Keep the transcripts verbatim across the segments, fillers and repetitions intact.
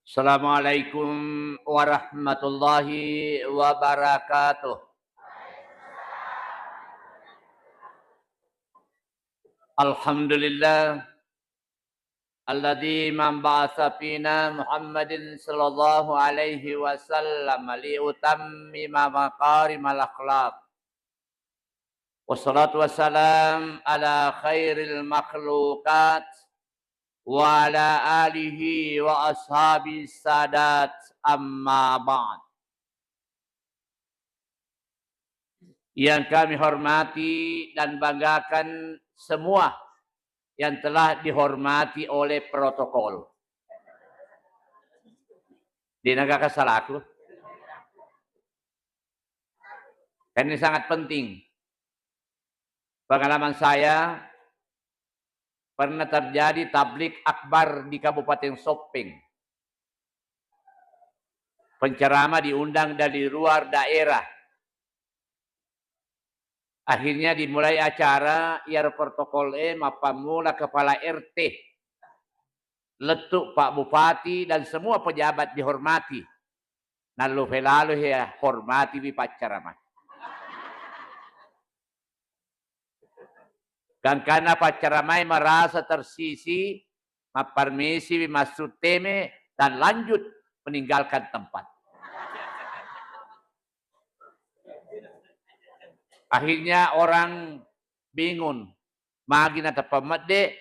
Assalamualaikum warahmatullahi wabarakatuh. Alhamdulillah, alladzi man ba'atsa fina Muhammadin sallallahu alaihi wasallam liutammima makarimal akhlaq. Wassalatu wassalam ala khairil makhluqat wa ala alihi wa ashabi sadat, amma ba'd. Yang kami hormati dan banggakan semua yang telah dihormati oleh protokol. Di negara salaku. Karena ini sangat penting. Pengalaman saya, pernah terjadi tablik akbar di Kabupaten Soppeng. Penceramah diundang dari luar daerah. Akhirnya dimulai acara, iyaro protokol e mappammula kepala R T, lettu Pak Bupati dan semua pejabat dihormati. Nallufe lalo ya hormatiwi paccarama. Gangkanna paccaramai merasa tersisih, mapparmisiwi massutteme dan lanjut meninggalkan tempat. Akhirnya orang bingung, magi nateppa medde,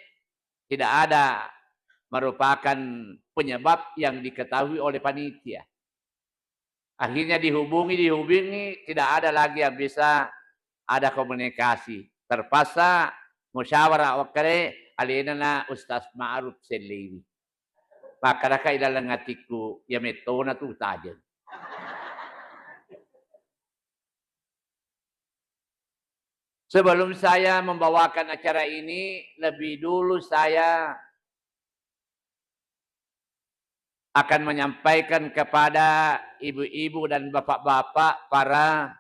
tidak ada merupakan penyebab yang diketahui oleh panitia. Akhirnya dihubungi, dihubungi, tidak ada lagi yang bisa ada komunikasi. Terpaksa musyawarah wakkere alena na Ustaz Ma'ruf Sellewi. Makkedaka ilaleng atikku, ya mettona tu tajeng. Sebelum saya membawakan acara ini, lebih dulu saya akan menyampaikan kepada ibu-ibu dan bapak-bapak, para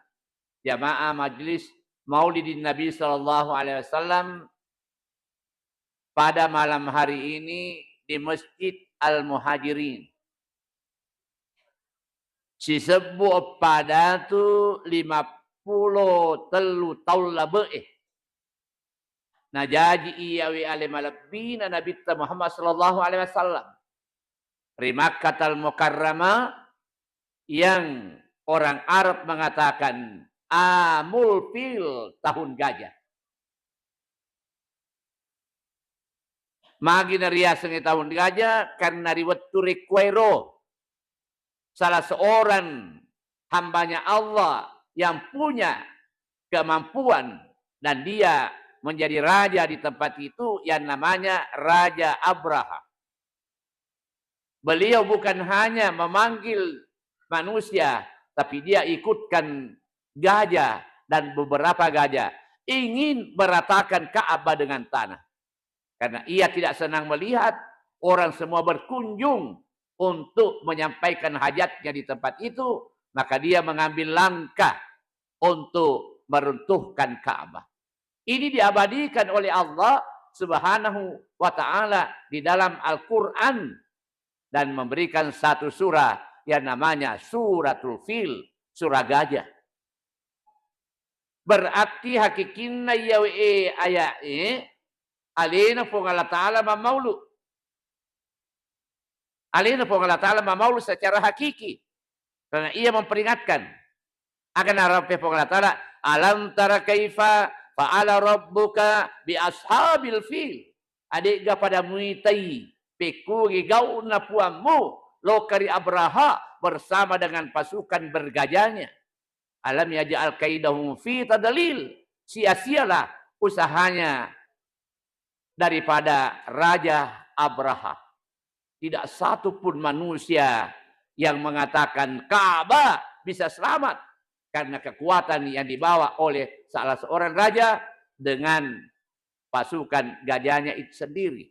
jamaah Majelis Maulidin Nabi Sallallahu Alaihi Wasallam, pada malam hari ini di Masjid Al-Muhajirin. Sisebbu eppa datu lima pulo tellu taung labe'e najaji iyawe ale malebbina Nabitta Muhammad Sallallahu Alaihi Wasallam ri Makkatal Mukarramah, yang orang Arab mengatakan Amul Fil, tahun gajah. Magi nariasengngi tahun gajah? Karena ri wettu rekkuwaero salah seorang hambanya Allah yang punya kemampuan dan dia menjadi raja di tempat itu yang namanya Raja Abraha. Beliau bukan hanya memanggil manusia, tapi dia ikutkan gajah dan beberapa gajah, ingin meratakan Ka'bah dengan tanah. Karena ia tidak senang melihat orang semua berkunjung untuk menyampaikan hajatnya di tempat itu, maka dia mengambil langkah untuk meruntuhkan Ka'bah. Ini diabadikan oleh Allah Subhanahu wa Ta'ala di dalam Al-Quran dan memberikan satu surah yang namanya Suratul Fil, surah gajah. Berarti hakikinna iyawe aya'e, alena Puang Allah Ta'ala mammaulu. Alena Puang Allah Ta'ala mammaulu secara hakiki. Karena ia memperingatkan. Akan narape Puang Allah Ta'ala, "Alam tara kaifa fa'ala rabbuka bi ashabil fil?" Adega pada muitai pekkugi gau'na Puammu lokka ri Abraha bersama dengan pasukan bergajanya. Alam yaj'al kaidahum fi tadlil. Sia-sialah usahanya daripada Raja Abraha. Tidak satu pun manusia yang mengatakan Ka'bah bisa selamat karena kekuatan yang dibawa oleh salah seorang raja dengan pasukan gajahnya itu sendiri.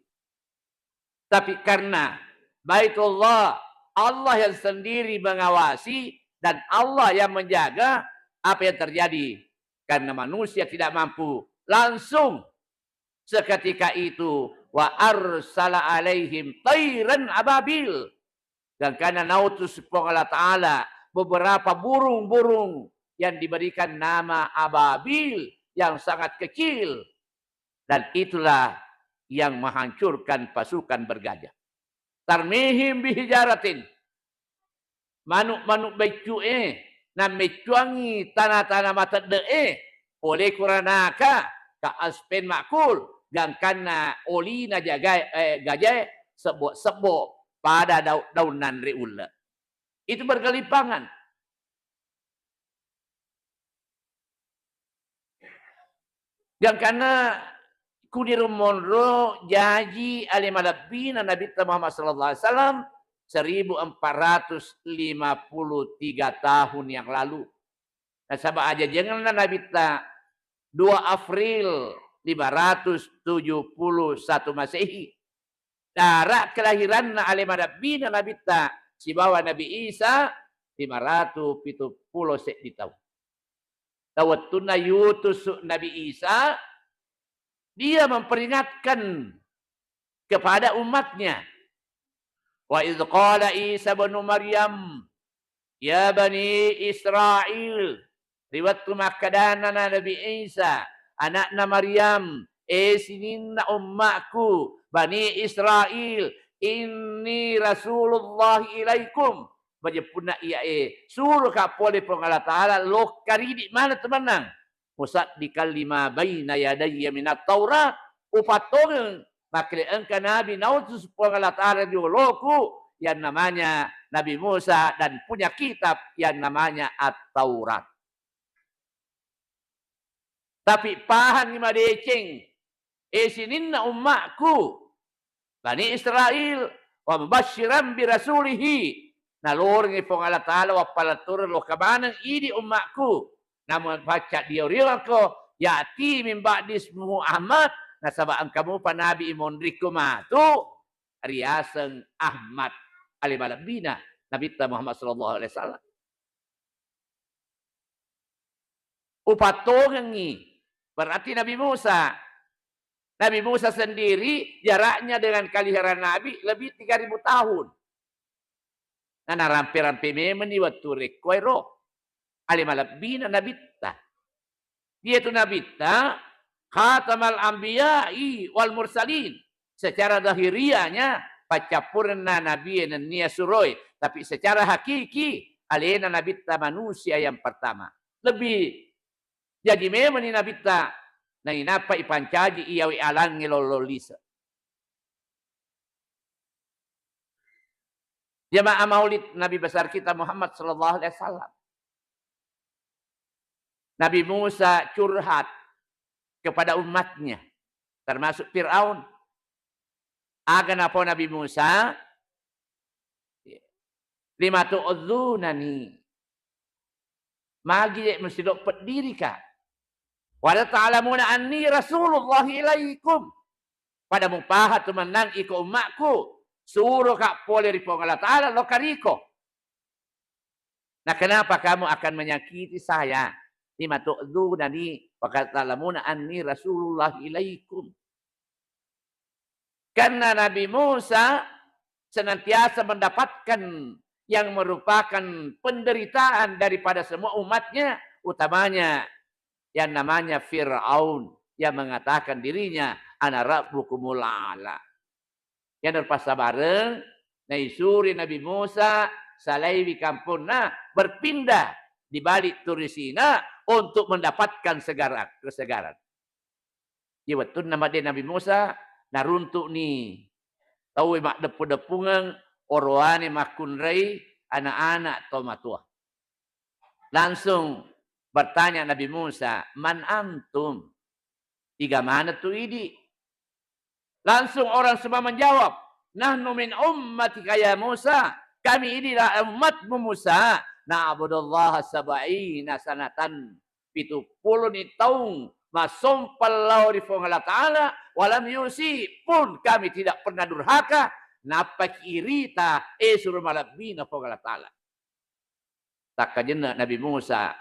Tapi karena Baitullah, Allah yang sendiri mengawasi dan Allah yang menjaga, apa yang terjadi? Karena manusia tidak mampu, langsung seketika itu, wa arsala alaihim tairan ababil. Gangkanna nautus Puang Allah Ta'ala beberapa burung-burung yang diberikan nama ababil yang sangat kecil. Dan itulah yang menghancurkan pasukan bergajah. Tarmihim bihijaratin. Manuk-manuk beccu'e, nammeccuangngi tana-tana matedde'e, pole kuranaka, ka aspen makul, gangkanna olina jagae, eh, gajae, sebbo-sebbo pada dau-, daun nanre ulle. Itu bergelimpangan. Gangkanna kuniro monro jaji ale malebbina Nabitta Muhammad sallallahu alaihi wasallam seribu empat ratus lima puluh tiga tahun yang lalu. Nasaba ajajengenna Nabitta dua April lima ratus tujuh puluh satu Masehi. Dara kelahiranna ale malebbina Nabitta sibawa Nabi Isa lima ratu pitu pulo seddi taung. Na wettunna yutus Nabi Isa, dia memperingatkan kepada umatnya. Wa idz qala Isa ibnu Maryam, "Ya Bani Israil," ri wettu makkedana Nabi Isa, ana'na Maryam, "E sininna ummakku, Bani Israil, inni Rasulullah ilaikum." Majeppunna iyae, suroka pole Puang Allah Ta'ala, lokka ridi maneng tu mennang. Musaddiqan lima baina yadayya minat Taurat, upattongeng makkeda engka nabi nautus Puang Allah Ta'ala ri oloku yang namanya Nabi Musa dan punya kitab yang namanya At-Taurat. Tapi pahangngi madeceng, e sininna ummakku, Bani Israil, wa mubasysyiran bi rasulihi, nalorengngi Puang Allah Ta'ala wappalettureng lokka maneng idi ummakku, namun pacca dioriwangko, ya'ti min ba'di ismuhu Ahmad, nasaba engka mupa nabi imonrikku matu riaseng Ahmad, ale malebbina Nabitta Muhammad sallallahu alaihi wasallam. Upattongengngi. Berarti Nabi Musa. Nabi Musa sendiri jaraknya dengan kaliharan Nabi lebih tiga ribu tahun. Nah, narampe-rampe memenni wettu rekkoero ale malebbina Nabitta. Dia tu Nabitta khatamal anbiya'i wal mursalin. Secara zahiriahnya paccappurenna nabie nennia suroi, tapi secara hakiki alena Nabitta manusia yang pertama. Lebih jaji memenni Nabitta, nainappa ipancaji iyawe alangnge lollo lise. Jamaah maulid Nabi besar kita Muhammad sallallahu alaihi wasallam. Nabi Musa curhat kepada umatnya, termasuk Firaun. Aga napau Nabi Musa, "Lima tu'dzunani?" Magi de' mesti lo' peddirika? Wa ta'lamuna anni rasulullah ilaikum. Pada mupaha tu mennang iko ummakku, suroka pole ri Puang Allah Ta'ala, lokka riko. Nah, kenapa kamu akan menyakiti saya? Lima tu'dzunani wa qad ta'lamuna anni rasulullah ilaikum. Karena Nabi Musa senantiasa mendapatkan yang merupakan penderitaan daripada semua umatnya, utamanya yang namanya Fir'aun yang mengatakan dirinya, "Ana rabbukumul a'la." Yang terpaksa bareng, naisuri Nabi Musa salaiwi kamponna, berpindah di balik Turi Sina untuk mendapatkan segara-, kesegaran. Di wettunna madde Nabi Musa, naruntu'ni tauwe maddeppu-deppungeng, orowane makkunrai ana-ana tomatoa. Langsung bertanya Nabi Musa, "Man antum?" Iga maneng tu idi? Langsung orang semua menjawab, "Nahnu min ummatika ya Musa." Kami inilah umatmu Musa. Na'budullaha sab'ina sanatan. Pitu puloni taung massompa lao ri Puang Allah Ta'ala, walam yusi pun kami tidak pernah durhaka, nappaki irita, eh, suro malebbina Puang Allah Ta'ala. Takkajenna Nabi Musa,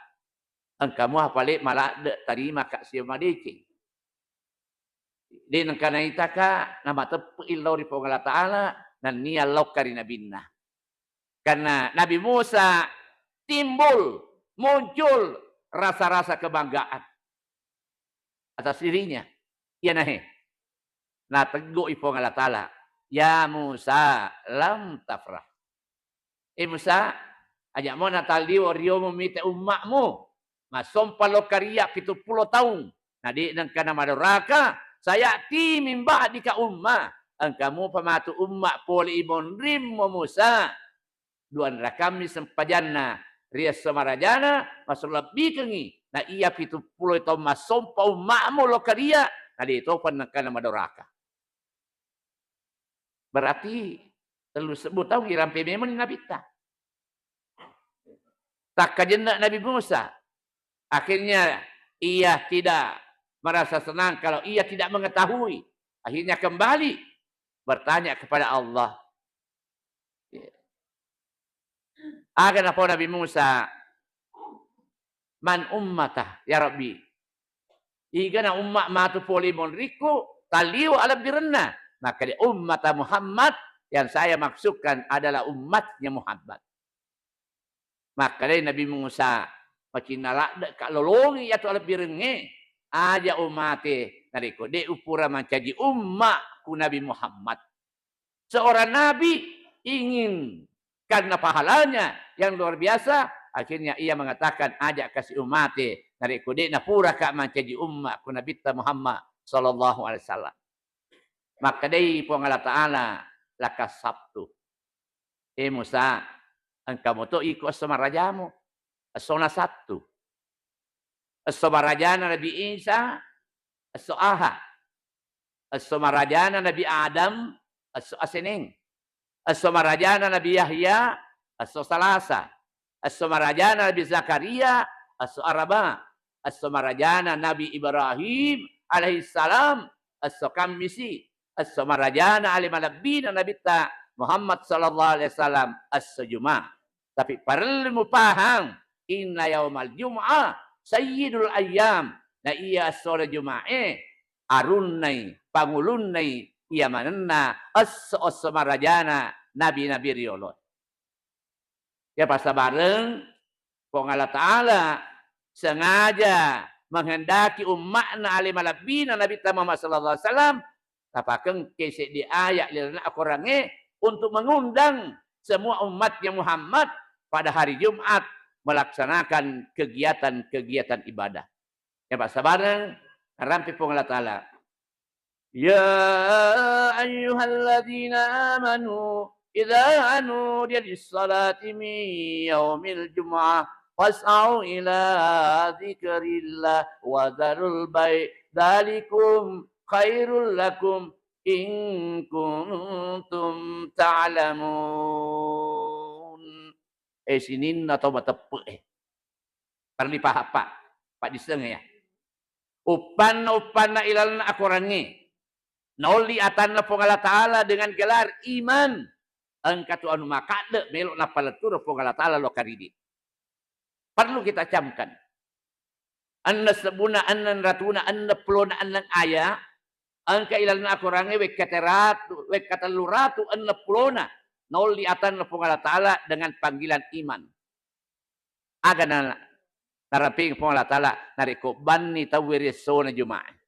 engka mua pale maladde tarimaka sio madeceng. De nengka naitaka namateppe'i lao ri Puang Allah Ta'ala, nennia laokka ri nabinna. Karena Nabi Musa timbul, muncul rasa-rasa kebanggaan atas dirinya. Iyanahe nateggu'i Puang Allah Ta'ala, "Ya Musa, lam tafrah." Eh Musa, aja' mo natalliwo rio mumite umma'mu. Massompa lokka ria pitu pulo taung. Na de' nengka namadoraka, sayati min ba'dika umma. Engka mupa matu umma' pole imonrimmu Musa. Duanrakammi sempajanna ri esso marajana, masolebbikengngi. Na iya pitu pulo taung massompa umma'mu lokka ria, na de' topa nengka namadoraka. Berarti tellu sebbu taung irampe memang Nabitta. Takkajenna Nabi Musa. Akhirnya ia tidak merasa senang kalau ia tidak mengetahui. Akhirnya kembali bertanya kepada Allah. Aga napau Nabi Musa, "Man ummata, ya Rabbi?" Igana umma' matu pole monrikku, talliwa alebbirenna. Makkeda, "Ummata Muhammad, yang saya maksudkan adalah umatnya Muhammad." Makkedai Nabi Musa, "Macinna ladde'ka lolongi iyatu alebbirengnge, aja' umate narekko de' upura mancaji umma' ku Nabi Muhammad." Seorang nabi ingin karena pahalanya yang luar biasa, akhirnya ia mengatakan, "Aja' kasi umate narekko de' napuraka mancaji umma' ku Nabitta Muhammad sallallahu alaihi wasallam." Makkedai Puang Allah Ta'ala, "Laka sabtu." Eh Musa, engka moto iko esso marajamu, essona Sattu. Esso marajana Nabi Isa, esso Aha. Esso marajana Nabi Adam, esso Aseneng. Esso marajana Nabi Yahya, esso Salasa. Esso marajana Nabi Zakaria, esso Araba. Esso marajana Nabi Ibrahim alaihissalam, esso Kammisi. Esso marajana ale malebbina Nabitta Muhammad sallallahu alaihi wasallam, esso Juma'. Tapi parellu mupahang, inna yaumal jum'ah sayyidul ayyam. Na iya essona Juma'e arunnai, pangulunnai iya manenna esso-esso marajana nabi-nabi riolo. Ya, passabareng Puang Allah Ta'ala sengaja menghendaki umma'na ale malebbina Nabitta Muhammad sallallahu alaihi wasallam tapakengke seddi aya' ri lalenna Akorangnge untuk mengundang semua umatnya Muhammad pada hari Jumat melaksanakan kegiatan-kegiatan ibadah. Ya, passabareng, narampe Puang Allah Ta'ala. Ya ayyuhalladzina amanu, idza nudiya lis-salati min yaumil jum'ah, fas'au ila dzikrillah wa dzarul bai', dzalikum khairul lakum in kuntum ta'lamun. Eh, sininna tau mateppe'e. Parellu pahappa, paddisseng ya. Uppanna-uppanna ilalenna akorangnge. Naolli atanna Puang Allah Ta'ala dengan gelar iman. Engka tu anu makadde melo nappalettureng Puang Allah Ta'ala lo karidi. Perlu kita camkan. Enneng sebbuna, enneng ratuna, enneng pulona, enneng aya, engka ilalenna akorangnge wekka teratu, wekka tellu ratu enneng pulona. Naolli atanna Puang Allah Ta'ala dengan panggilan iman. Aga na-, naramping Puang Allah Ta'ala narekko banni tauwe ri essona Juma'e.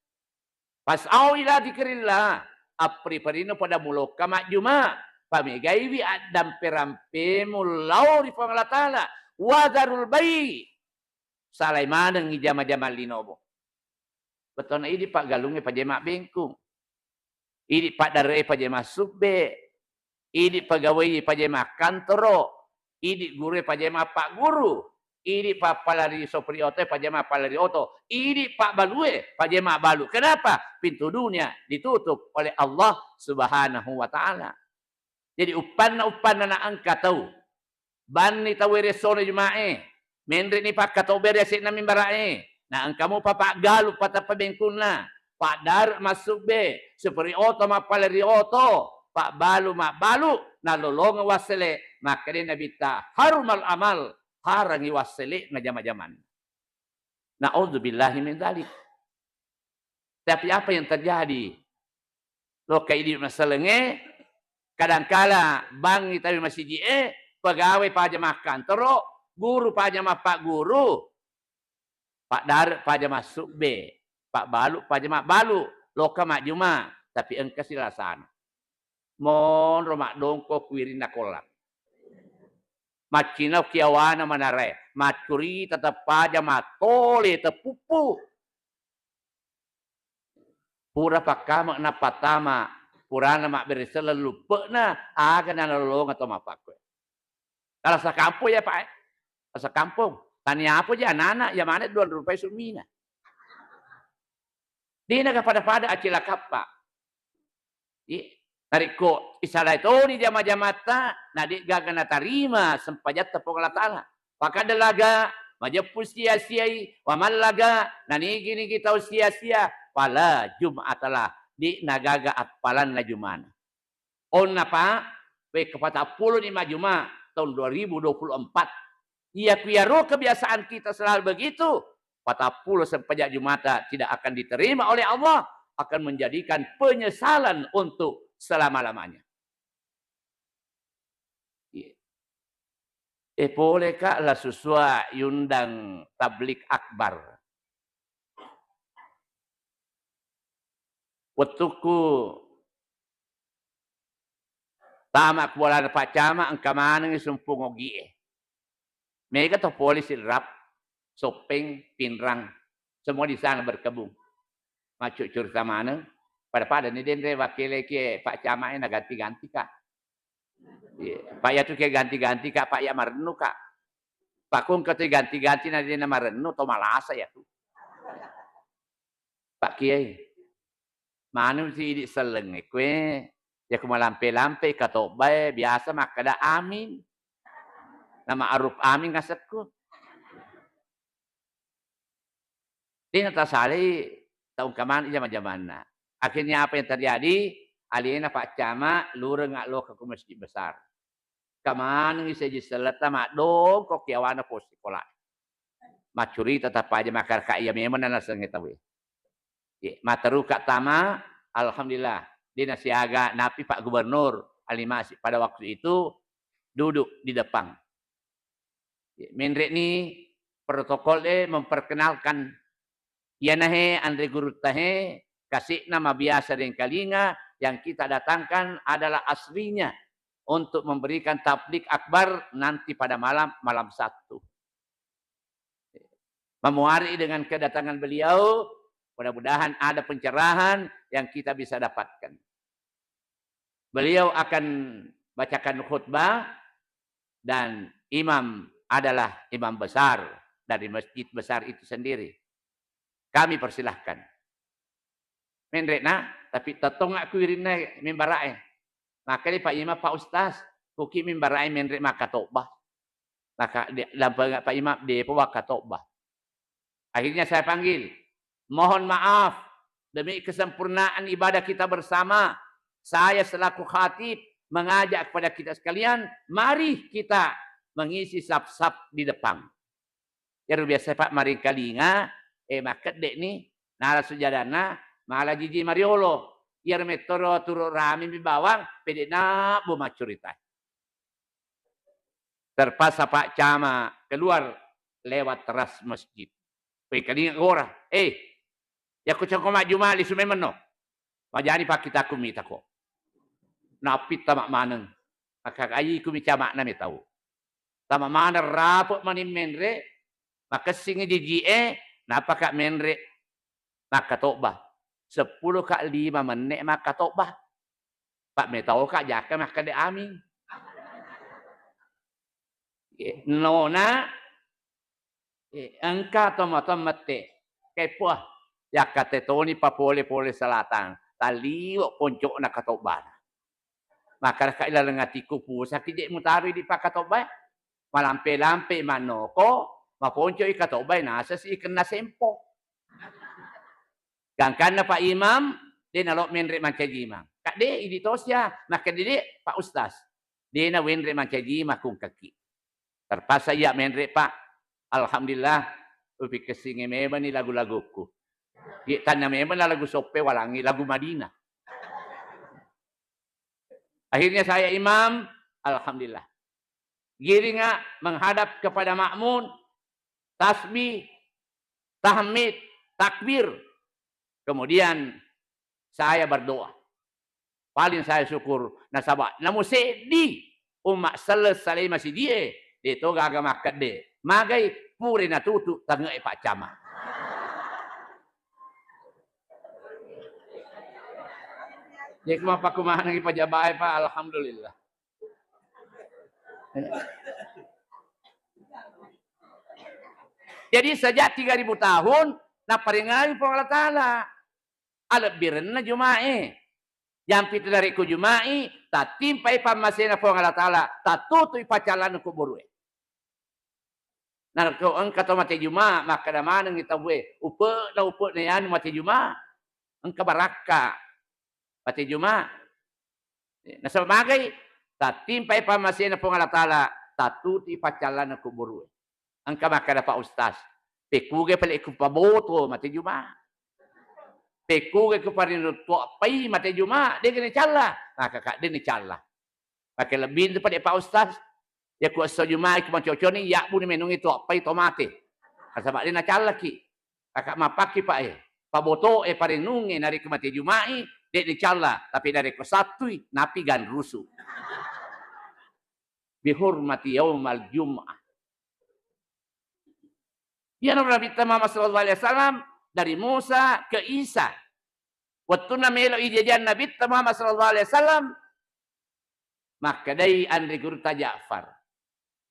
Fas'au ila dzikrillah, apperi-perino pada mulokka majjuma, pamegaiwi addampe-rampemu lao ri Puang Allah Ta'ala. Wa dzarul bai', salai manengngi jama-jama linomu. Bettuanna idi paggalungnge paja mabbengkung. Idi paddare'e paja massubbe. Idi pegawai paja makkantoro. Idi gurue paja mappagguru. Idi pappalari sopri oto paja mappalari oto. Idi pabbalue paja mabbalu. Kenapa? Pintu dunia ditutup oleh Allah Subhanahu wa Ta'ala. Jadi, uppanna-uppanna naengka tau. Banni tauwe ri essona Juma'e. Menre'ni pakkatobere ase'na mimbara'e. Naengka mupa paggalu pateppa bengkunna. Paddare massubbe. Superi oto mappalari oto. Pabbalu mabbalu. Nalolongeng wassele. Makkedai Nabitta, harumal amal. Harangi wassele'na jama-jamanna. Na'udzubillahi min dzalik. Tapi apa yang terjadi? Lokka idi masalengnge, kadangkala bangngi tawi masiji'e, pegawai pajama kantoro, guru pajama pagguru, paddare pajama subbe, pabbalu pajama balu, loka majjuma, tapi engka silasana. Monro maddongko kuirinna kolla. Maccinau kiawana manarae, maccurita teppaja mattole tepuppu. Pura pakkame napattama, purana mabbere selleng luppe'na, aga nanalolonga to mappakkue. Kala sakampong ya, Pak, eh? Sakampong. Tania apa je anak-anak, ya mana dua rupai sumina. Dina ga pada-pada acilakappa. Iya. Narekko isalai toni jama-jamatta, na de'gaga natarima sempajatta Puang Allah Ta'ala. Pakadalaga, majeppu sia-siai, wamallaga, nanigi-nigi tau sia-sia, fala jum'atalah, de'na gaga appalanna jumana. Onna, Pak, wekka patappulo ni majuma tahun dua ribu dua puluh empat. Iya ku iyaro kebiasaan kita selalu begitu, patappulo sempajang jumata tidak akan diterima oleh Allah, akan menjadikan penyesalan untuk selama-lamanya. Iya. Eh, pole, Kak, la susua yundang tablik akbar. Wettukku tama ku bolana Pak Camat, engka manengngi sumpung ogie. Mega to pole Sidrap, Soppeng, Pinrang, semua di sana berkebun. Maccuccurita maneng, pada-pada ni denre wakkelekie Pak Camat e naganti-ganti, Kak. Iya, Pak, iyatu ke ganti-ganti, Kak, Pak, iya marennu, Kak. Pak, ko engka to ganti-ganti na dena marennu, to malasa iyatu. Pak Kiai, manu si idi sellengnge kue, ya ku malampe-lampe katobbae biasa makkeda amin. Na ma'ruf amin ngasekku. Dena tasalai tau engka maneng jama-jamanna. Akhirnya apa yang terjadi? Alena Pak Camat lureng loka ku masjid besar. Engka manengngi seji selletta maddongko kiawana pos sikola. Maccurita tappaja makkeda, Kak, iya memang nanasengnge tauwe. Ye, materuka tama, alhamdulillah. Dena siaga napi Pak Gubernur Alimasi pada waktu itu duduk di depan. Ye, menre ni protokol e memperkenalkan, iyanahe anre gurutta he, kasikna mabiasa dengkalinga, yang kita datangkan adalah aslinya untuk memberikan tablik akbar nanti pada malam, malam Sabtu. Memuari dengan kedatangan beliau, mudah-mudahan ada pencerahan yang kita bisa dapatkan. Beliau akan bacakan khutbah dan imam adalah imam besar dari masjid besar itu sendiri. Kami persilahkan. Menre na, tapi tettongakku irinna mimbarae. Maka di Pak Imam, Pak Ustaz, kuki mimbarae menre makkatobba. Maka di-, lampa Pak Imam, depa wakkatobba. Akhirnya saya panggil, mohon maaf, demi kesempurnaan ibadah kita bersama, saya selaku khatib mengajak kepada kita sekalian, mari kita mengisi saf-saf di depan. Iyaro biasa, Pak, maringkalinga, eh, makkedde ni, nala sujadanna, mala jiji mariolo. Iyaro mettoro turu rame mi bawang, pede nabbo maccurita. Terpaksa Pak Camat keluar lewat teras masjid. Wengkalinga gora, eh, yakko cokko majjuma lisu memenno. Majani pakkitakku mitako. Nappitta mak maneng. Maka ayi ku mi cama'na metau. Tama maneng rape mani menre, makessingi jiji'e, napaka menre makkatobba. Seppulo ka lima menne makkatobba. Pak metau ka jakka makkede amin. Ye, nona, eh, engka tomatoa mette. Keppo, ah, yakkate toni papole-pole selatang. Taliwo poncokna katobbana. Makkaraka ilaleng atiku pusaki je mutarui di pakatobbae. Malampe-lampe mannoko, maponcoi katobbae nasasi ikenna sempo. Gangkanna Pak Imam, de nalo menre mancaji imang. Kadde idi tosia, makkede de Pak Ustaz. De na wenre mancaji makungkaki. Terpaksa iya menre, Pak. Alhamdulillah, upikessinge memang ni lagu-laguku. Ye tanna memang lagu soppe walangi, lagu Madinah. Akhirnya saya imam, alhamdulillah. Giringa menghadap kepada makmun, tasbih, tahmid, takbir. Kemudian saya berdoa. Paling saya syukur nasaba namu seddi umma selleng salai masiji'e, de to gaga makkedde. Magai pura natutu tange'e Pak Camat. Jadi mappakumanengi pajabae, Pak, alhamdulillah. Jadi sejak tiga ribu tahun naparingai Puang Allah Taala alebbirenna Jumae. Jampi tu narekko Juma'i, tattimpai pammasena Puang Allah Taala, tattutui paccallanna kuburu'e. Narekko engka to mate Juma, makkeda manengngi tauwe, "Upe'na, upe'na yanu mate Juma, engka barakka mate Juma." Nasaba magai, tattimpai pammasena Puang Allah Taala, tattutui paccallanna kuburu'e. Engka makkeda Pak Ustaz, "Pekkuga pale ku paboto mate Juma? Pekkuga ku parinuttuappai mate Juma? Dega nicalla." Maka kak de nicalla. Pakai lebbi tu pade Pak Ustaz. Ya ku esso Juma ku mancoconi, ya buni menungi tuappai to mate. Nasaba de nacallaki. Kakak mapakki Pak e. Paboto e parenunge narekko mate Juma'i, de nicalla. Tapi narekko Sabtui, napi ganrusu. Bihurmati yaumal Jum'ah. Iyana Nabitta Muhammad sallallahu alaihi wasallam dari Musa ke Isa. Wettunna melo ijajiang Nabitta Muhammad sallallahu alaihi wasallam, makkedai anre gurutta Ja'far,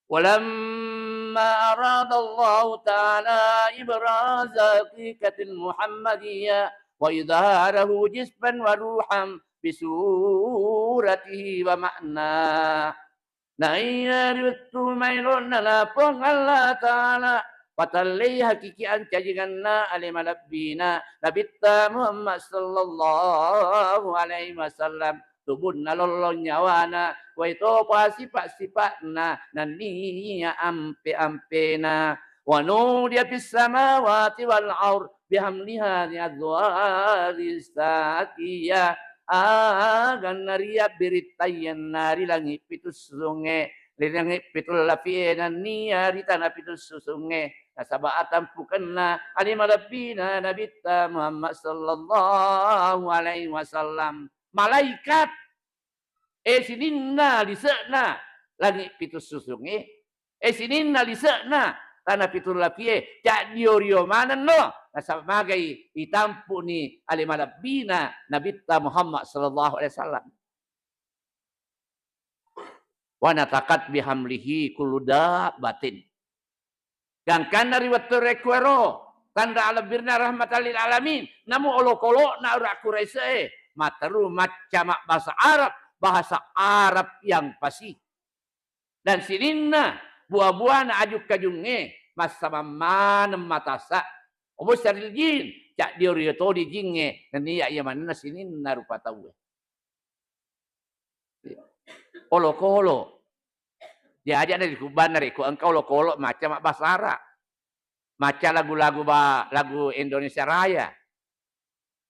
"Walamma aradallahu ta'ala ibraza haqiqatil Muhammadiyah wa idharahu jisman wa ruhan bisuratihi wa ma'na." Naiya ri wettu maelonna na Puang Allah Taala patellei hakiki ancajinganna ale malebbina Nabitta Muhammad sallallahu alaihi wasallam, tubunna lollong nyawana, wae topa sipa-sipa'na nenniya ampe-ampena. Wa nudiya fis samawati wal ard bihamliha azwari satiyah. Aganna riabbirittaiyanna ri langi pitu susungnge, ri langi pitu lapi'e nenniya ri tana pitu susungnge. Nasaba atampukenna ale malebbina Nabitta Muhammad sallallahu alaihi wasallam. Malaikat, e sininna lise'na langi pitu susungnge, e sininna lise'na tana pitu lapi'e, caddio-rio manenno, nasaba magai itampu'ni ale malebbina Nabitta Muhammad sallallahu alaihi wasallam. Wa nataqat bihamlihi kullu dabbatin. Gangkanna ri wettu rekkuero, tanra alebbirna rahmatan lil alamin, namu olokolo'na ura Quraisy'e, matteru macca mabbasa Arab, bahasa Arab yang fasih. Dan sininna bua-buana aju-kajungnge, massamang maneng matasa, obo syaril jin, caddio-rio todi jingnge, nenniya iya manenna sininna rupa tauwe. Olokolo. Diajak na ri kubbanna rekko engka olokolo macca mabbasa Arab. Macca lagu-lagu ba-, lagu Indonesia Raya.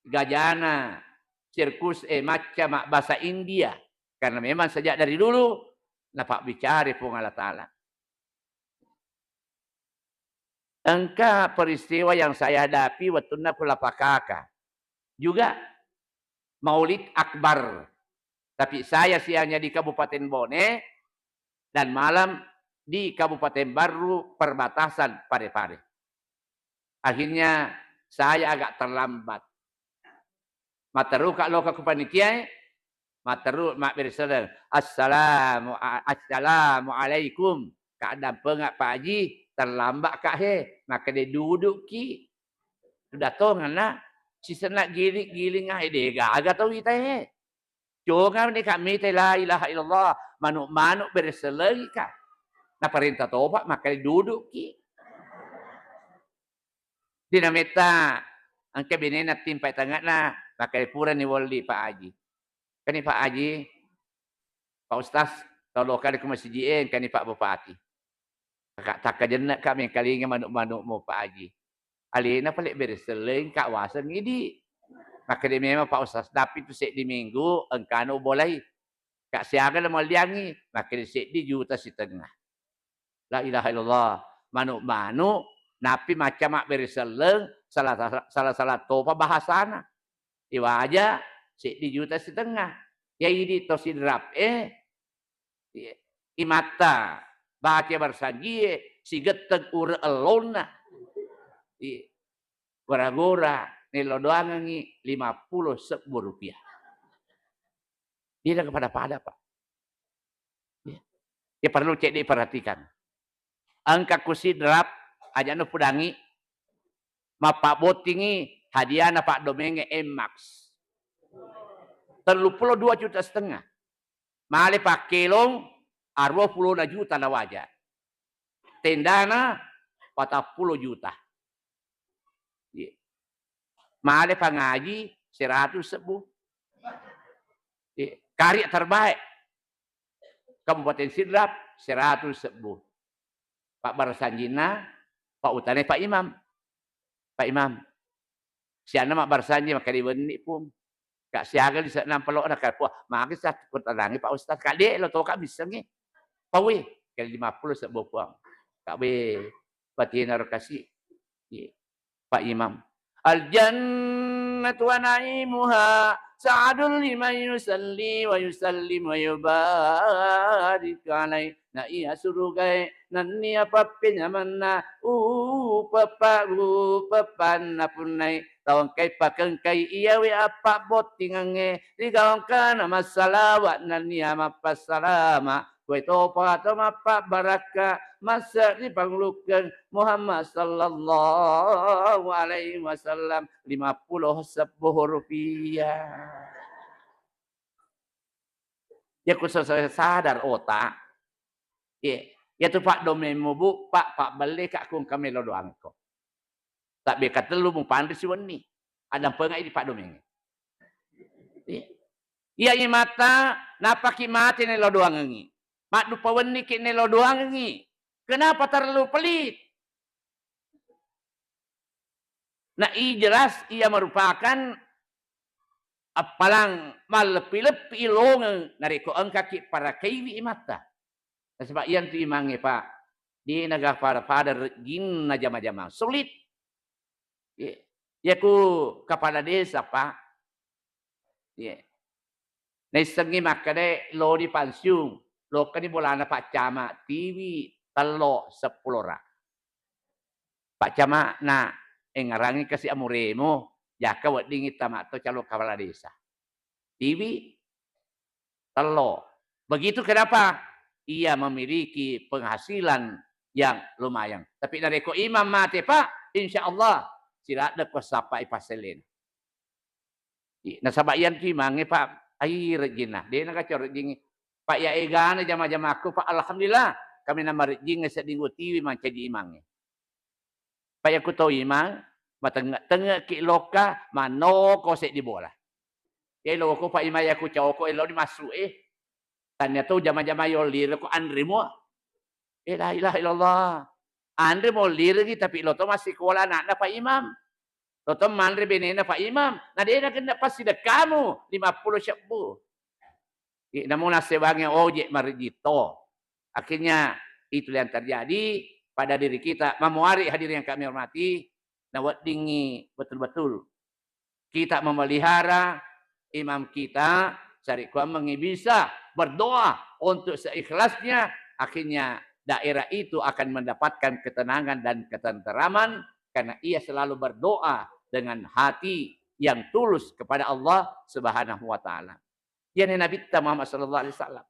Gajana, sirkus, eh, macca mabbasa India. Karena memang sejak dari dulu napabbicara Puang Allah Taala. Engka peristiwa yang saya hadapi wettunna ku Lapakaka. Juga Maulid Akbar. Tapi saya siangnya di Kabupaten Bone dan malam di Kabupaten Barru perbatasan Parepare. Akhirnya saya agak terlambat. Matteruka loka ku panitiae, matteru mabbere selleng, "Assalamu a-, assalamualaikum." Ka dampenga Pak Haji, terlambat ka he, makkeda dudukki. Sudah tongenna, sisenna giling-giling ae, de gaga tau ita he. Congani ka mita la ilaha illallah, manu-manu bere sellengi ka. Naparenta topa, makkeda dudukki. Dinametta engka benena timpai tangana, makkeda purani welli Pak Haji. Kani Pak Haji, Pak Ustaz, tau lokali ku masiji e, engkani Pak Bupati. Taka-, takkajenna ka mengkalinga manu-manumu Pak Haji. Alena pale bere selleng ka waseng idi. Makkeda memang Pak Ustaz, tapi tu seddi minggu engkana ubolai. Ka siaga na mualliangi, makkeda seddi juta sitengnga. La ilaha illallah. Manu'-manu', nappi macca mabbere selleng, sala-sala, sala-sala topa bahasana. Iwaja seddi juta setengah. Ya idi to Sidrap e, imatta baca barsanjie, sigetteng ure ellonna. I-, gora-gora nello doangengi lima puluh sebbu rupiah. Dia pada-pada, Pak. Ya. Ya, perlu cedde perhatikan. Engka ku Sidrap, aja'na pudangi, mappabbottingi hadiahna paddomenge Nmax. Tellu pulo dua juta setengah. Male pakkelong, arua pulona juta nawaja. Tendana patappulo juta. Iya. Male pangaji seratus sebbu. Iya. Karya terbaik Kabupaten Sidrap seratus sebbu. Pak Barsanjina, Pak Utane, Pak Imam. Pak Imam, sianna mabbarsanji makkeda wenni, Pung. Ka siaga lise'na palo'na, ka, wah, magi sa kutanangi, Pak Ustaz, ka de' lo to ka missengi. Pawe, ke lima puluh sebbu, Puang. Ka we, batinaro kasi. Iya. Pak Imam. Al jannatu wa na'imuha sa'adul liman yusalli wa yusallim wa yubarik alaih. Na iya surugae nennia pappenyamanna, upeppa, upeppanna punnai tau engkai pakengkai iyawe appabbottingengnge ri gau engkana massalawa nennia mappassalama, koe topa to mappabbarakka masse ri pangulukkeng Muhammad sallallahu alaihi wasallam, lima puluh sebbu rupiah. Iya ku sa-, sa-, sadar otak, iya, iya tu paddomemmu, Bu, Pak, pabbelle ka ku engka melo doangko. Tabbe katellu mupanre siwenni. Addampengai di paddomeng. Iya. Iya imatta, napaki mate nelo doangengi. Maddupa wenniki nelo doangengi. Kenapa terlalu pelit? Na i jelas ia merupakan appalang malleppi-leppi longeng narekko engkaki parakaiwi imatta. Nasaba iyantu imangnge, Pak, de naga pada-pada rejjinna jama-jama. Sulit. Iya. Iya ku kepala desa, Pak. Iya. Naissengngi makkedae loni pansiung, lokkani bolana Pak Camat, tiwi tello seppulo ra. Pak Camat, na engngerangngi kasi amuremu, jaka weddingngi tama to calon kepala desa. Tiwi tello. Begitu kenapa? Ia memiliki penghasilan yang lumayan. Tapi narekko imang mate, Pak, insya Allah siladde ko sappai passelena. I-, nasaba iyantu imangnge, Pak, ai rejjinna. De nagaco rejjingnge. Pak, ya egana jama-jamakku, Pak, alhamdulillah, kami nama rejjingnge sedding utiwi mancaji imangnge. Pak, yakku to imang, matenge-tengeki lokka, mannoko seddi bola. Ya loko, Pak, imang, yakku coko eloni massu e. Tania to jama-jama yollire ko anre mua. Eh, la ilaha illallah. Anre mollirengi, tapi lo to massikola anakna Pak Imam. Lo to manre benena Pak Imam. Na de nagenna passidekkamu lima puluh sebbu. Eh, namo nassewangi ojek marejito. Akhirnya itulah yang terjadi pada diri kita. Mamuari hadirin yang kami hormati, naweddingngi betul-betul kita memelihara imam kita, sarekkuammengngi bisa berdoa untuk seikhlasnya, akhirnya daerah itu akan mendapatkan ketenangan dan ketenteraman karena ia selalu berdoa dengan hati yang tulus kepada Allah Subhanahu wa Ta'ala. Iyani Nabitta Muhammad sallallahu alaihi wasallam.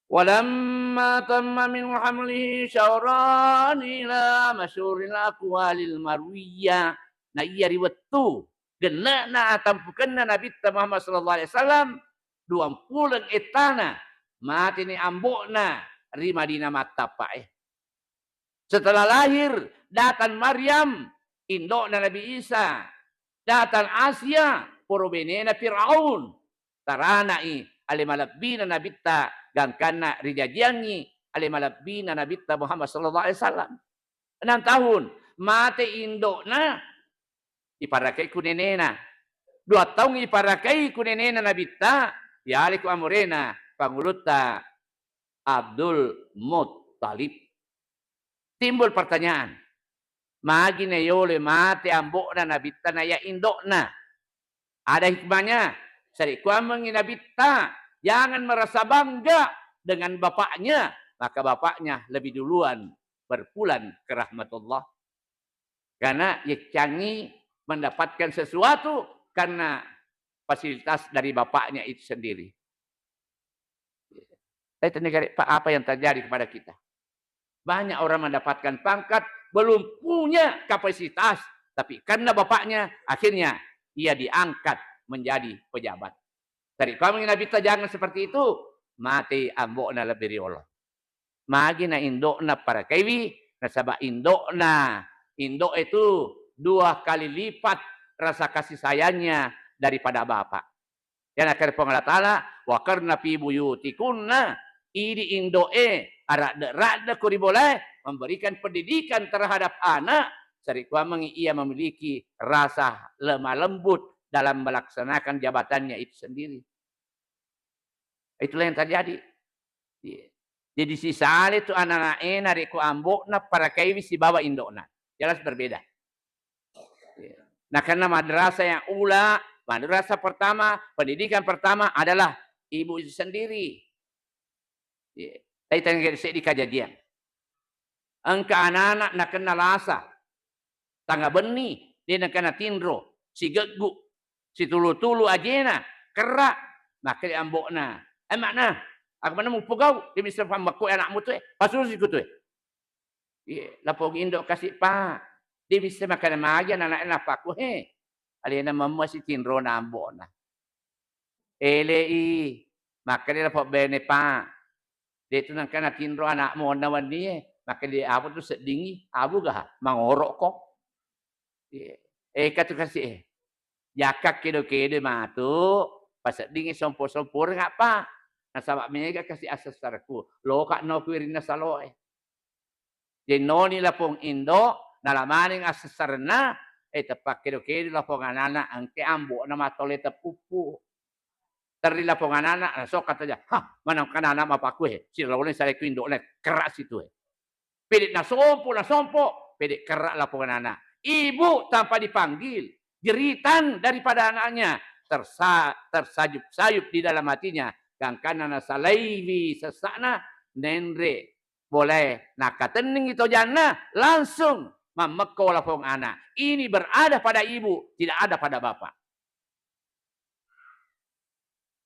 Walamma tamma min hamlihi syahran ila masyhuril aqwalil marwiyah. Na iya ri wettu genne'na atampukenna Nabitta Muhammad sallallahu alaihi wasallam, duang puleng ettana, mateni ambo'na ri Madinah mattappa'e. Setelah lahir, datang Maryam, indo'na Nabi Isa, datang Asia, poro benena Firaun, tarana'i ale malebbina Nabitta, gangkanna rijajiangngi ale malebbina Nabitta Muhammad sallallahu alaihi wasallam. Enam tahun, mate indo'na, iparakai ku nenena. Dua taung iparakai ku nenena Nabitta, yale ku amorena pangulutta Abdul Muttalib. Timbul pertanyaan, magi nayoloi mate ambo'na Nabitta na iya indo'na? Ada hikmahnya. Sarekkuammengngi Nabitta, jangan merasa bangga dengan bapaknya, maka bapaknya lebih duluan berpulang ke rahmatullah. Karena yeccangi mendapatkan sesuatu karena fasilitas dari bapaknya itu sendiri. Tapi tenaga, Pak, apa yang terjadi kepada kita? Banyak orang mendapatkan pangkat, belum punya kapasitas, tapi karena bapaknya, akhirnya ia diangkat menjadi pejabat. Tadi kami Nabitta jangan seperti itu, mate ambo'na lebbi riolo. Magi na indo'na parakaiwi, nasaba indo'na, indo' itu dua kali lipat rasa kasih sayangnya daripada bapak. Yang nakkeda Puang Allah Ta'ala, "Wa qarna fi buyutikunna," idi indo'e, aradde-radde ko ri bolae, memberikan pendidikan terhadap anak, sarekkuammengngi ia memiliki rasa lemah lembut dalam melaksanakan jabatannya itu sendiri. Itulah yang terjadi. Iya. Jadi sisale tu anak-anak'e narekko ambo'na parakaiwi sibawa indo'na. Jelas berbeda. Iya. Nah, karena madrasah yang ula, madrasah pertama, pendidikan pertama adalah ibu itu sendiri. Iya. Tapi tengke seddi kajajiang. Engka anak-anak nakenna lasa, tanga benni, de' nakenna tinro, sigeggu, situlu-tulu ajena, kerra, makkeda ambo'na, "Eh, makna, aga manna mupogau, de' bisa pammekko anakmu tu, eh, pasusi ku tu, eh." Iya, lapong indo kasi, Pak. De' bisa makkeda magi anak-anak napakku, he. Alena memma si tinrona ambo'na. Ele'i, makkeda lapong bene, Pak. De' tu nengka natinro anakmu onna wennie, makkeda apa tu seddingi, abu ga, mangorokko. Iya. Eka tu kasi, eh. Jakka kedo-kedo matu, paseddingi sompo-somporeng apa? Nasaba mega kasi asessarku. Loka no ku irinna saloe. Jennoni lapong indo, nala maneng assessarenna, eh, teppa kedo-kedo lapong anana, engke ambo'na matole tepuppu. Terri lapong anana, nasokka toja, "Hah, maneng kanana mapakku, eh, siroleng saleku indo'na, kerak situ, eh." Pede nasompo, nasompo, pede kerak lapong anana. Ibu tanpa dipanggil, jeritan daripada anaknya, tersa-, tersayup-sayup di dalam hatinya, gangkanna nasalaiwi sessa'na, nenre bolae, nakatenningi tojanna, langsung mammekko lapong ana. Ini berada pada ibu, tidak ada pada bapak.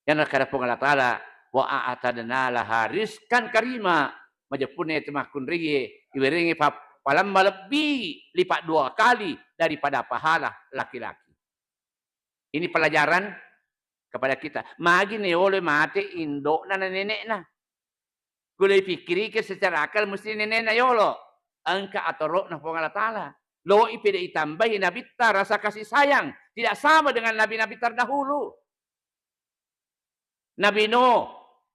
Yang nakkeda Puang Allah Ta'ala, "Wa a'tadna laha rizqan karima." Majeppunna itu makkunraie, iwerengngi pa-, palemma lebbi lipat dua kali daripada pahala laki-laki. Ini pelajaran kepada kita. Magi nayoloi mate indo'na na nene'na. Ku le pikkiriki secara akal mesti nene'na yolo. Engka atoro'na Puang Allah Ta'ala. Loi pede itambai Nabitta rasa kasih sayang. Tidak sama dengan nabi-nabi terdahulu. Nabi Nuh,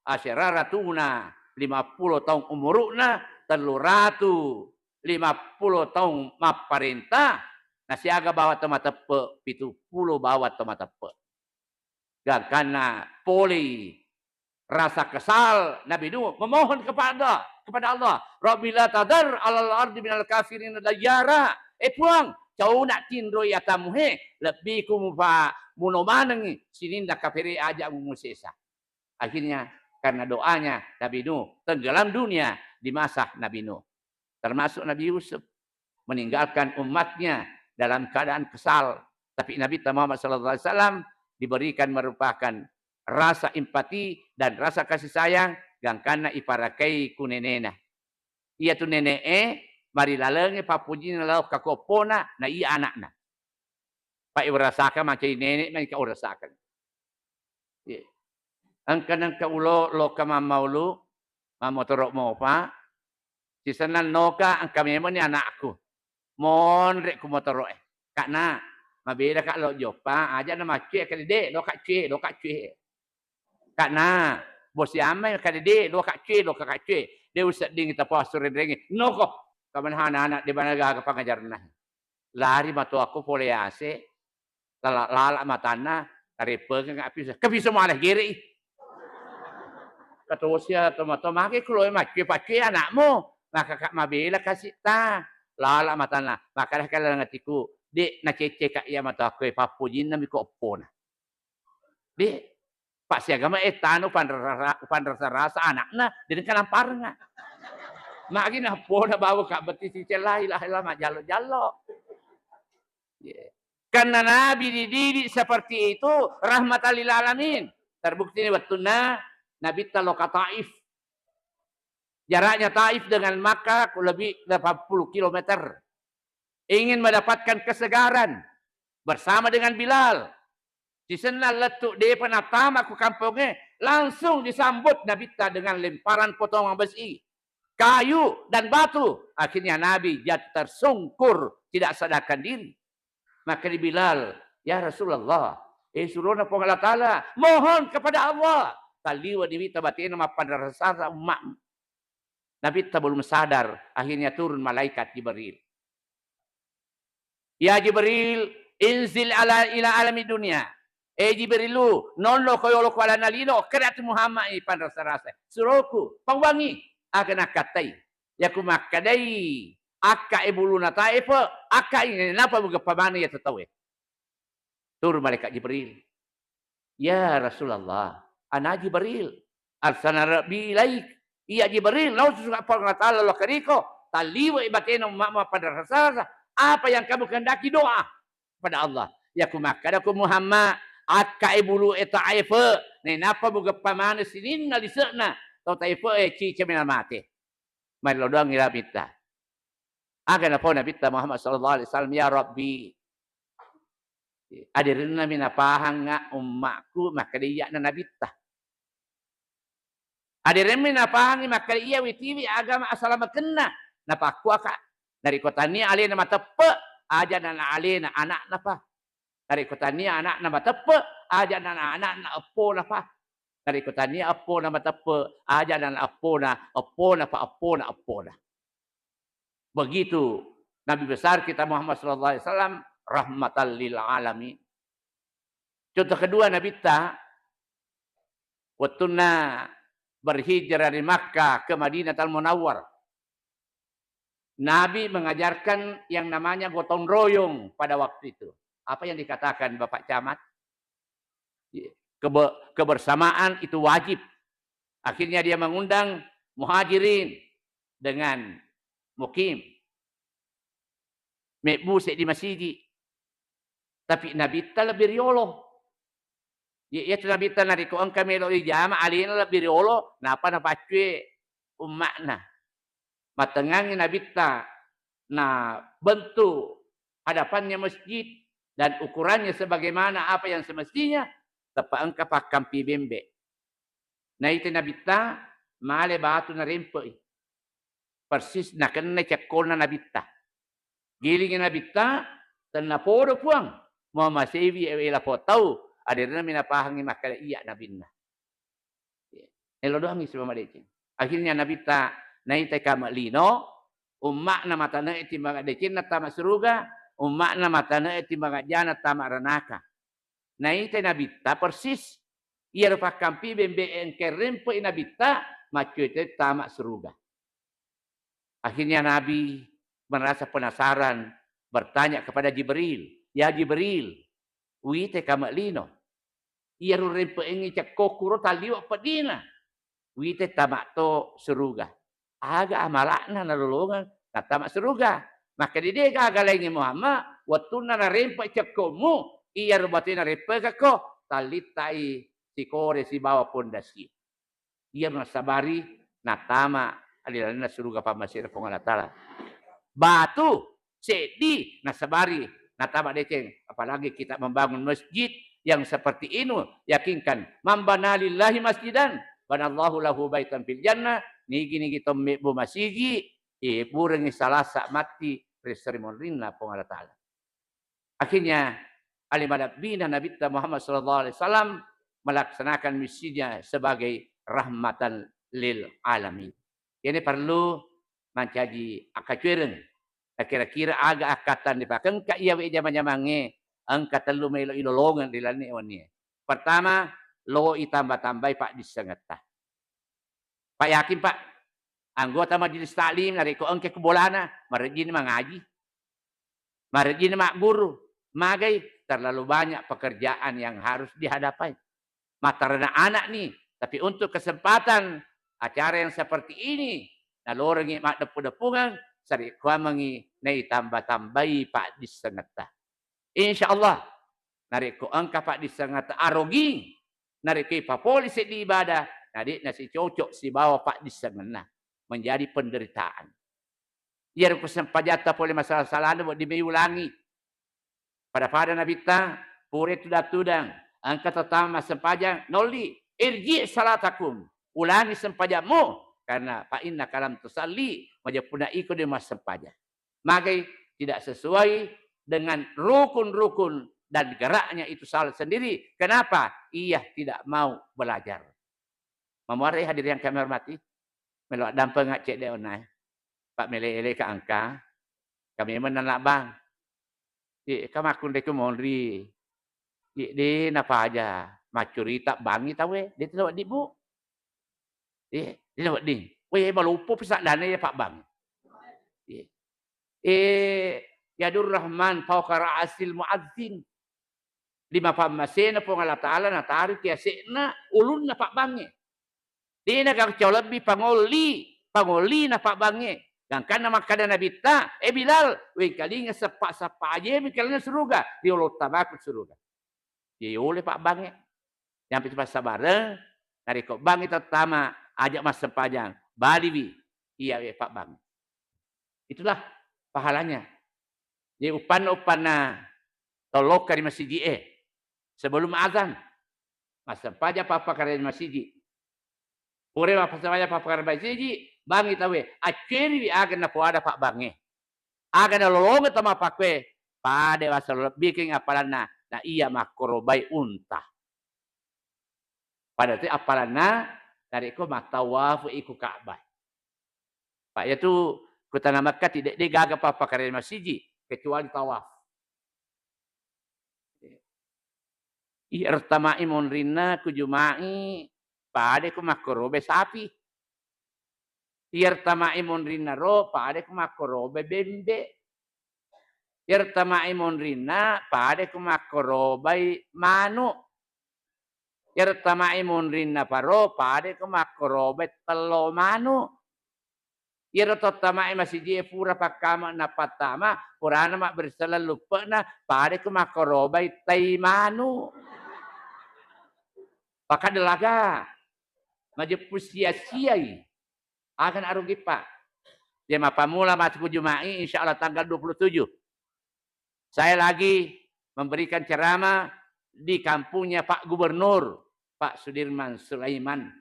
asyara ratuna, lima puluh taung umuru'na, tellu ratu lima puluh taung mapparenta, nasiaga bawang to mateppe, pitu puluh bawang to mateppe. Gangkanna polei rasa kesal Nabi Nuh memohon kepada, kepada Allah, "Rabbi la tadar alal ardi minal kafirin dayyara." Eh Puang, cauna tinroi atamu he, lebbi ku mupa muno manengi sininna kafere aja mumusesa. Akhirnya karena doanya Nabi Nuh, tenggelam dunia di masa Nabi Nuh. Termasuk Nabi Yusuf, meninggalkan umatnya dalam keadaan kesal. Tapi Nabi Muhammad sallallahu alaihi wasallam diberikan merupakan rasa empati dan rasa kasih sayang gangkanna iparakai ku nenena. Iyatu nene'e marilalengngi pappujinna lao kakoppona na iya ana'na. Pai urasakang mancai nene' manika urasakang. Iya. Engka nengka ulo loka mammaulu, mammotoro' mopa, sisenna noka engka memenni anakku. Monre' ku motoro'e. Kak na, mabeda kak lo joppa, aja na macue' kali de', lo kak cue', lo kak cue'. Kak na, bosi amma kali de', lo kak cue', lo kak cue'. De' usedding tapau assurenrengi. Noko, kamana anak-anak de' bana gaga pangajarna. Lari matoakku pole ase, lala-, lala matanna, tareppengeng apiso. Kepiso mala gere'i. Katosia tomatoa, mage kuloe maccue-paccue anakmu, maka ka mabela kasitta. Lala matanna, maka dah kala ngatiku, de' nacecce ka iya matoakku, pappojinna miko eppona. De', Pak siagama ettana upanrasa-, upanrasa-rasa anakna, de' engka namparenga. Magi nappona bawa ka betti sicella, la ilaha illallah, majjallo-jallo. Karena Nabi dididik seperti itu, rahmatan lil alamin. Terbukti ini wettunna Nabitta loka Taif. Jaraknya Taif dengan Makkah kurang lebih delapan puluh kilometer. Ingin mendapatkan kesegaran bersama dengan Bilal. Sisenna lettu depa natama ku kampongnge, langsung disambut Nabitta dengan lemparan potongan besi, kayu, dan batu. Akhirnya Nabi jatuh tersungkur, tidak sadarkan diri. Maka di Bilal, "Ya Rasulullah, eh, surona Puang Allah Ta'ala, mohon kepada Allah." Taliwa diwita batena mappanrasa-rasa umma. Nabitta belum sadar, akhirnya turun malaikat Jibril. "Ya Jibril, inzil ala, ila alami dunia." Eh Jibrilu, nonno ko yolo ko alana lino, kada tu Muhammad i panrasa-rasa. Suroku, pauwangi, aga nakkatai. Yaku makkedai, akka e buluna taefe, akka ini napa mugeppa mana ya tetawe. Turun malaikat Jibril. "Ya Rasulullah, ana Jibril, arsana Rabbi ilaik." "Iya Jibril, nautus ka Puang Allah Ta'ala lo keriko, taliwa ibatena umma pada rasa-rasa. Apa yang kamu kehendaki, doa pada Allah." Yaku makkeda ku Muhammad, akka e bulu e taefe, nenapa mugeppa mana sininna lisekna tau taefe e cica mena mate. Mari lo doang ila Nabitta. Aga napau Nabitta Muhammad sallallahu alaihi wasallam, "Ya Rabbi, aderenna mi napahangnga ummakku makkeda iya'na Nabitta. Aderenmi napahangngi makkeda iya witiwi agama asalamekenna, napakkuaka. Narekko tania alena mateppe, aja nana alena anakna pa. Narekko tania anakna mateppe, aja nana anakna eppona pa. Narekko tania eppona mateppe, aja nana eppona, eppona pa eppona eppona." Begitu Nabi besar kita Muhammad sallallahu alaihi wasallam rahmatan lil alamin. Contoh kedua Nabitta, wettunna berhijrah dari Makkah ke Madinatul Munawwar. Nabi mengajarkan yang namanya gotong royong pada waktu itu. Apa yang dikatakan Bapak Camat? Kebe-, kebersamaan itu wajib. Akhirnya dia mengundang Muhajirin dengan Mukim. Mebbu seddi masigi. Tapi Nabitta lebbi riolo. Iya, iya tu Nabitta narekko engka melo ijama, alena lebbi riolo, napa napaccue umma'na. Mattengngangngi Nabitta na bentuk hadapannya masjid dan ukurannya sebagaimana apa yang semestinya, teppa engka pakkampi bembe. Naita Nabitta male batu narempe'i. Persis nakenna cekkonna Nabitta. Gilingi Nabitta, "Tennapodo Puang, muamasewi ela po tau, aderenami napahangngi makkeda iya Nabinna." Elo doangngi sibawa madeceng. Akhirnya Nabitta naitai kame lino, umma'na matane'e timbang decenna tama suruga, umma'na matane'e timbang ajjana tama ranaka. Naitai Nabitta persis iyaro pakkampi bembe engka rempe'i Nabitta, maccue tama suruga. Akhirnya Nabi merasa penasaran, bertanya kepada Jibril, "Ya Jibril, uite kame lino? Iyaro rempe'engngi cekkoku ro talliwe peddina. Uite tama to suruga. Aga amala'na nalolongeng natama suruga?" Makkeda, "De gaga laingnge Muhammad, wettunna narempe cekkomu, iyaro batue narempekekko, tallittai sikore sibawa pondasi." Iyaro nassabari natama ri lalenna suruga pammasena Puang Allah Ta'ala. Batu seddi nassabari natama deceng, apalagi kita membangun masjid yang seperti ini, yakinkan, "Man bana lillahi masjidan, banallahu lahu baitan fil jannah." Nigi-nigi to mebbu masigi, iburengngi salasa matti ri seri monrinna Puang Allah Ta'ala. Akhirnya, ale malebbina Nabitta Muhammad sallallahu alaihi wasallam melaksanakan misinya sebagai rahmatan lil alamin. Ini perlu mancaji akkacuereng. Kira-kira aga akkatang dipakengka iyawe jama-jamangnge, engka tellu melo ilolongeng ri lalenna wennie. Pertama, lo itamba-tambai paddissengetta. Pak, yakin, Pak, anggota majelis taklim narekko engka ku bolana, marejjini mangaji, marejjini magguru, magai, terlalu banyak pekerjaan yang harus dihadapai. Mattarana anak nih, tapi untuk kesempatan acara yang seperti ini, nalorengi maddeppu-deppungeng, sarekkuammengi naitamba-tambai paddissengetta. Insya Allah, narekko engka paddissengetta aroging, narekko ipapole seddi ibadah, na de'na sicocok sibawa paddissengenna, menjadi penderitaan. Iyaro ko sempajatta pole masala-salana wedding mai ulangi. Pada-pada Nabitta, pura tudang-tudang, engka tettama massempajang, nolli, "Irji salatakum, ulangi sempajammu, karena fa innaka lam tusalli, majeppunna iko de massempajang." Magai tidak sesuai dengan rukun-rukun dan geraknya itu salah sendiri. Kenapa? Ia tidak mau belajar. Mamuarai hadirin yang kami hormati, melo addampeng cedde onna, eh. Pak mele-ele ka engka, kami menang bang. Ye, ka makkunre ku monri. Ye, de napaja, maccurita bangi tawe, de tena wedding, Bu. Ye, de tena wedding. Weh, maloppo pi saddana ya Pak Bang. Ye. Eh, Yadur Rahman fauqa ra'sil muadzin. Lima pammasena Puang Allah Ta'ala natariki ase'na ulunna pabbangnge. Dena gacau lebbi pangolli, pangollina pabbangnge. Gangkanna makkada Nabitta, "Eh Bilal, wengkalinga seppa-seppa aje wengkalinga suruga, riolo tamaku suruga." Ye yole pabbangnge. Nyampe tu passabareng, narekko bangngi tettama, aja massempajang, baliwi iyawe pabbangnge. Itulah pahalanya. Jadi uppanna-uppanna tau lokka ri masiji'e sebelum azan, massempajang pappakareng ri masiji. Pura mappasempajang pappakareng ri masiji, bangngi tauwe, acceriwi aga napoada pabbangnge. Aga nalolongeng tau mappakkue, pada wasa lebbikeng appalanna, na iya makkorobai unta. Pada te appalanna narekko mattawafu iku Ka'bah. Pak, iyatu ku tana Mekka tidak de gaga pappakareng masiji kecuali tawaf. Iyaro tama'i monrinna ku Juma'i, pada ku makkorobai sapi. Iyaro tama'i monrinna ro, pada ku makkorobai bembe. Iyaro tama'i monrinna, pada ku makkorobai manu. Iyaro tama'i monrinna paro, pada ku makkorobai tello manu. Iyaro to tama'i masiji e pura pakkama napattama, purana mabberselleng luppe'na, pada ku makkorobai tai manu. Pakadelaga. Majeppu sia-siai. Aga na arugi, Pak. Dia mappamula matu ku Juma'i, insya Allah tanggal dua puluh tujuh. Saya lagi memberikan ceramah di kampungnya Pak Gubernur, Pak Sudirman Sulaiman,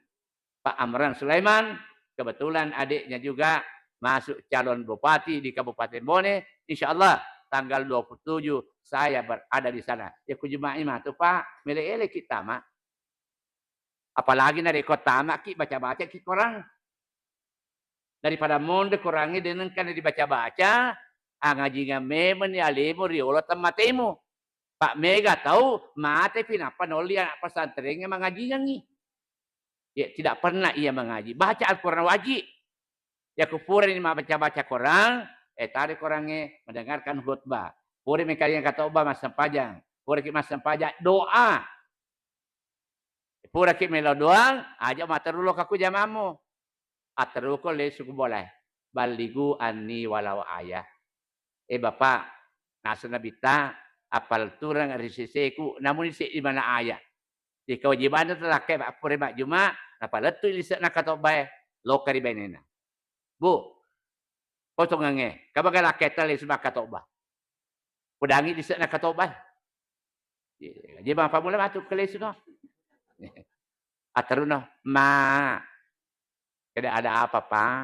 Pak Amran Sulaiman. Kebetulan adiknya juga masuk calon bupati di Kabupaten Bone. Insya Allah tanggal dua puluh tujuh saya berada di sana. Ya ku Juma'i matu, Pak, mele-ele kita, Mak. Apalagi narekko tamaki baca-bacaki Korang. Daripada monri Korangnge de nengka dibaca-baca, angajingang memenni alemu riolo temmatemu. Pak, mega tau matepi nappa naolli anak pesantrengnge mangajingengngi. Ya, tidak pernah ia mengaji. Baca Al-Quran wajib. Ya, ku purani mabaca-baca Korang, eh, tari Korangnge, mendengarkan khutbah. Pura mengkalinga khutbah, massempajang. Puraki massempajang, doa. Puraki melo doang, aja matteru loka ku jamammu. Atteruko lesu ku bolae. Balligu anni walau ayah. Eh, Bapak, naseng Nabitta, apal turang ri seseku, namuni seddi mana ayat. Di kewajibanna telakkai, Pak, pura majjuma, napalettui lise'na katobbae, loka ri bainena. Bu, potongengnge, kabaga lakketta lesu makkatobba. Podangi lise'na katobbae. Iya, jadi Bapak mulai matu ke lesu no. Ateruno, "Ma." Kada, "Ada apa, Pak?"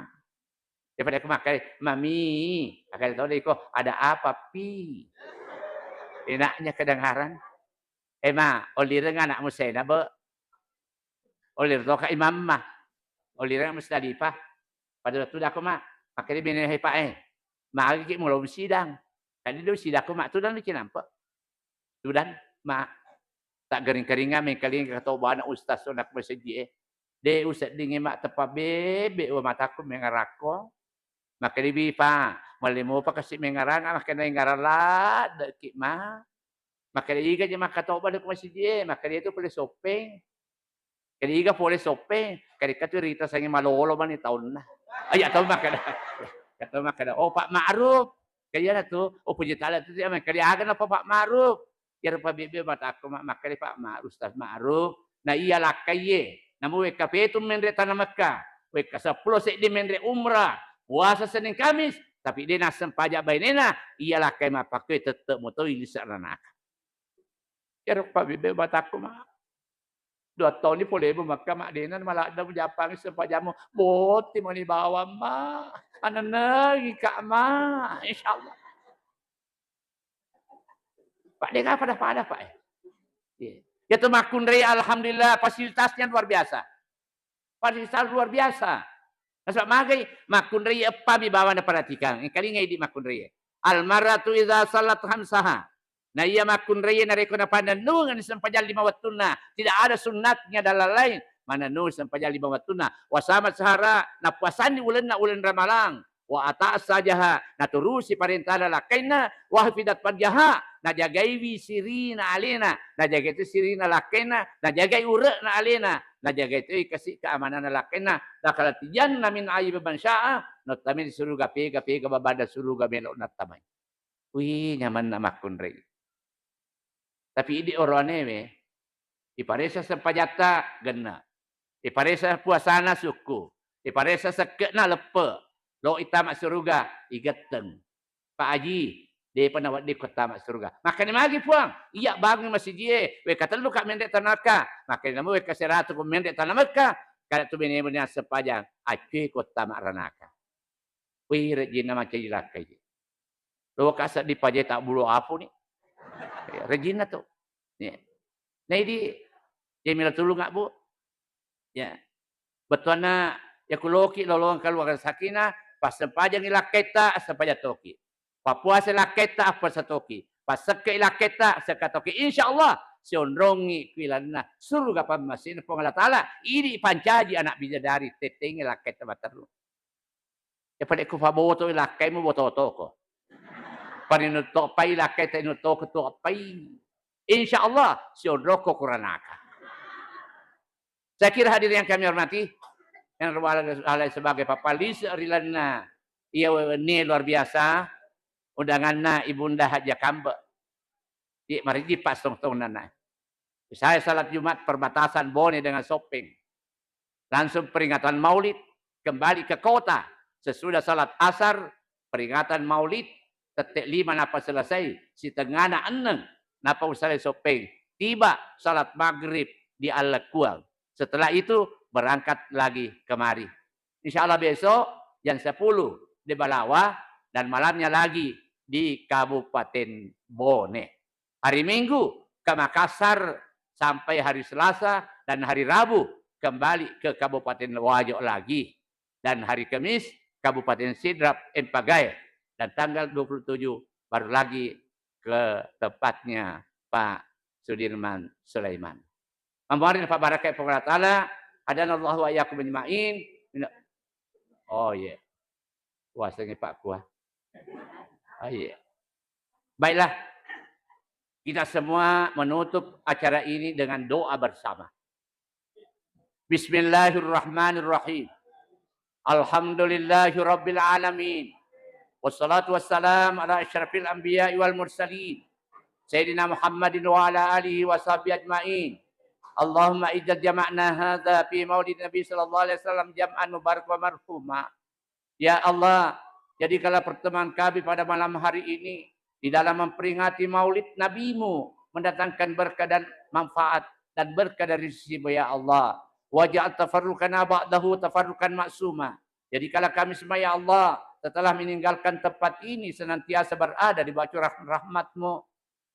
Ya, pada aku makai, "Mami." Akan tahu deh, kok, "Ada apa, Pi?" Enaknya kedengaran. "Eh, Ma, olireng anakmu sena, Be." Olireng toka imamma. Olireng Musdalifah. Pada waktu dako, Ma, makai bini hepa, eh. Magi ki mulai sidang. Tadi do sidako, Ma, tudang di kinampe. Tudang, Ma. Tak gering-keringan, mengkalinga katobana ustaz sonak masjid, eh. De' useddingngi ma' teppa bebe' wa matakku mengarakko. Makkeda, "Bi, Pa, male mopa kasi' mengarang, makkeda engara ladde'ki, Ma." Makkeda, "Iga je makkatoba de' ku masiji e?" Makkeda, "Itu pole Soppeng." Kedi iga pole Soppeng, kedi katu rita sangi malolo mani taunna. Iya tau makkeda. Kata makkeda, "Oh, Pak Ma'ruf." Kedi ana tu, "Oh, puji tala tu, kedi aga napa Pak Ma'ruf?" Iya rupa bebe matakku ma-, makkeda Pak Ma'ruf, Ustaz Ma'ruf. Na iya lakkaie, namu wekka petu menre tana Mekka, wekka seppulo seddi menre umrah, puasa Senin Kamis, tapi de' nassempajang bainena, iya lakkai mappakkue tette' motoi lise' ranaka. Iyaro pa bebe matakku ma. Dua taunni polemu Mekka, ma' de'na maladde' jappangi sempajammu. Botting mani bawang, Ma. Anennengika, Ma. Insyaallah. Pak, de' pada-pada, Pak, ya. Iya. Iya tu makkunrai, alhamdulillah, fasilitasnya luar biasa. Fasilitas luar biasa. Nasaba' magai makkunrai eppa mi bawang naperhatikang. Engkalinga idi' makkunrai. Al mar'atu idza sallat khamsaha. Na iya makkunrai narekko napannennungeng sempajang lima wettunna, tidak ada sunnatnya dan lain-lain, mannennungeng sempajang lima wettunna. Wa shamat syahraha, napuasanni ulenna uleng Ramalang. Wa ata'at zawjaha, naturusi parentana lakkainna, wa hafidat farjaha, najagaiwi sirina alena, najagai tu sirina lakkainna, najagai ure'na alena, najagai tu kasi' keamananna lakkainna, dakhalat janna min ayyibi man syaa, nattamai suruga pega-pega babanna suruga melo' nattamai. Wih, nyamanna makkunrai. Tapi idi' oroanewe, iparessa sempajatta genne', iparessa puasana sukku, iparessa sekke'na leppe', lo' ittama suruga, igetteng. Pak Haji, de'pa nawedding ko tama suruga. Makkeda magi Puang, iya bangun masiji e, wekka tellu ka menre tana Mekka. Makkeda namu wekka seratu ko menre tana Mekka, kada tu bene-bene sempajang, accue ko tama ranaka. Wih, rejinna mancaji lakkai. Loka' seddi paje tabbulu apu ni. Rejinna tu. Iya. Nah, idi' jamila tulung, Bu. Ya. Bettuanna, ya, kuloki lolong keluarga sakinah, passempajangi lakkaitta, assempajang toki. Pappuasa lakkaitta, appuasa toki. Passekke lakkaitta, sekka toki. Insyaallah, sionrongi kuilanna suruga pammasena Puang Allah Taala, idi' pancaji anak bidadari, tettengngi lakkaitta matteru. Ya, pada ku paboto lakkaimu boto-toko. Parinutto pai lakkai tenutto ketua pai. Insyaallah, sionroko kuranaka. Saya kira hadirin yang kami hormati, yang alai sebagai papalise rilanna iya wenni luar biasa, undanganna Ibunda Haja Kambe. Di mariji pas tong-tong nana. Saya salat Jumat perbatasan Bone dengan Soppeng. Langsung peringatan Maulid, kembali ke kota. Sesudah salat Asar, peringatan Maulid, tette' lima napa selesai, sitengana enneng napa usalai Soppeng. Tiba salat Maghrib di Allekuang. Setelah itu berangkat lagi kemari. Insyaallah besok jam sepuluh di Balawa dan malamnya lagi di Kabupaten Bone. Hari Minggu ke Makassar sampai hari Selasa dan hari Rabu kembali ke Kabupaten Wajo lagi. Dan hari Kamis Kabupaten Sidrap Empagae. Dan tanggal dua puluh tujuh baru lagi ke tempatnya Pak Sudirman Sulaiman. Mammuari napabarakai Puang Allah Taala, hadanallahu wa iyyakum ajma'in. Mina-, oh, iya. Wasengnge Pak Kua. Ah, iya. Baiklah, kita semua menutup acara ini dengan doa bersama. Bismillahirrahmanirrahim. Alhamdulillahirabbil alamin. Wassalatu wassalam ala asyrafil anbiya'i wal mursalin. Sayyidina Muhammadin wa ala alihi wa sahbihi ajma'in. Allahumma ij'al jama'na hadza fi maulid Nabi sallallahu alaihi wasallam jam'an mubarak wa marhuma. Ya Allah, jadikanlah pertemuan kami pada malam hari ini di dalam memperingati maulid Nabimu, mendatangkan berkah dan manfaat dan berkah dari sisimu, ya Allah. Waj'al tafarruqana ba'dahu tafarruqan ma'suma. Jadikanlah kami semua, ya Allah, setelah meninggalkan tempat ini senantiasa berada di bawah curah rahmatmu.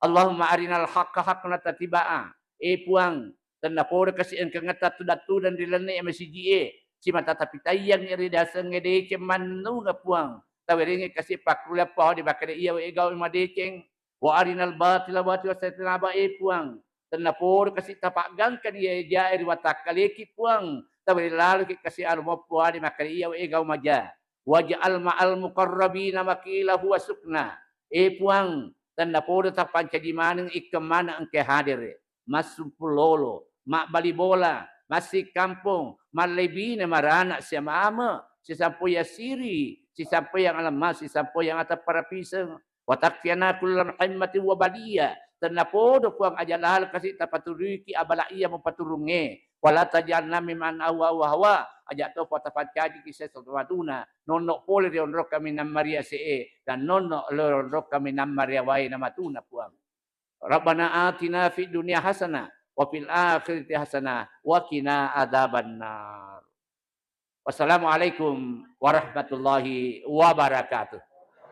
Allahumma arinal haqqa haqqan warzuqna ittiba'a. Eh Puang, tennapodo kasi engkangetta tudang-tudang ri lalenna masiji e, simata tapitaiyang ri diasengnge deceng mannunga Puang. Tawerengngi kasi pakkulia Puang dibakkeda iya we gau madeceng. Wa arinal batila batila warzuqna ijtinaba, eh Puang. Tennapodo kasi tapaggangkan iya jae ri watakkaleki Puang. Taberi laloki kasi anu moppo ade makkeda iya we gau maja. Waj'al ma'al muqarrabina maqila huwa sukna. E Puang, tennapodo tappancaji maneng ikkeng maneng engke hadere. Massumpulolo, mabbali bola, massikampong, mallebbine marana siamame, sisampoyang siri, sisampoyang alemma, sisampoyang ateppa rapiseng. Wa takfina kulla muhammatin wa baliya. Tennapodo Puang aja lalo kasi tapaturuiki abala iya mupaturungnge. Wala tajalna mimman ahwa wa hawa. Aja to tapacajiki sesuatu matuna. Nonno pole ri onrokka minang maria se'e dan nonno ri onrokka minang maria wae na matuna Puang. Rabbana atina fid dunya hasanah wa fil akhirati hasanah wa qina adzabannar. Wassalamualaikum warahmatullahi wabarakatuh.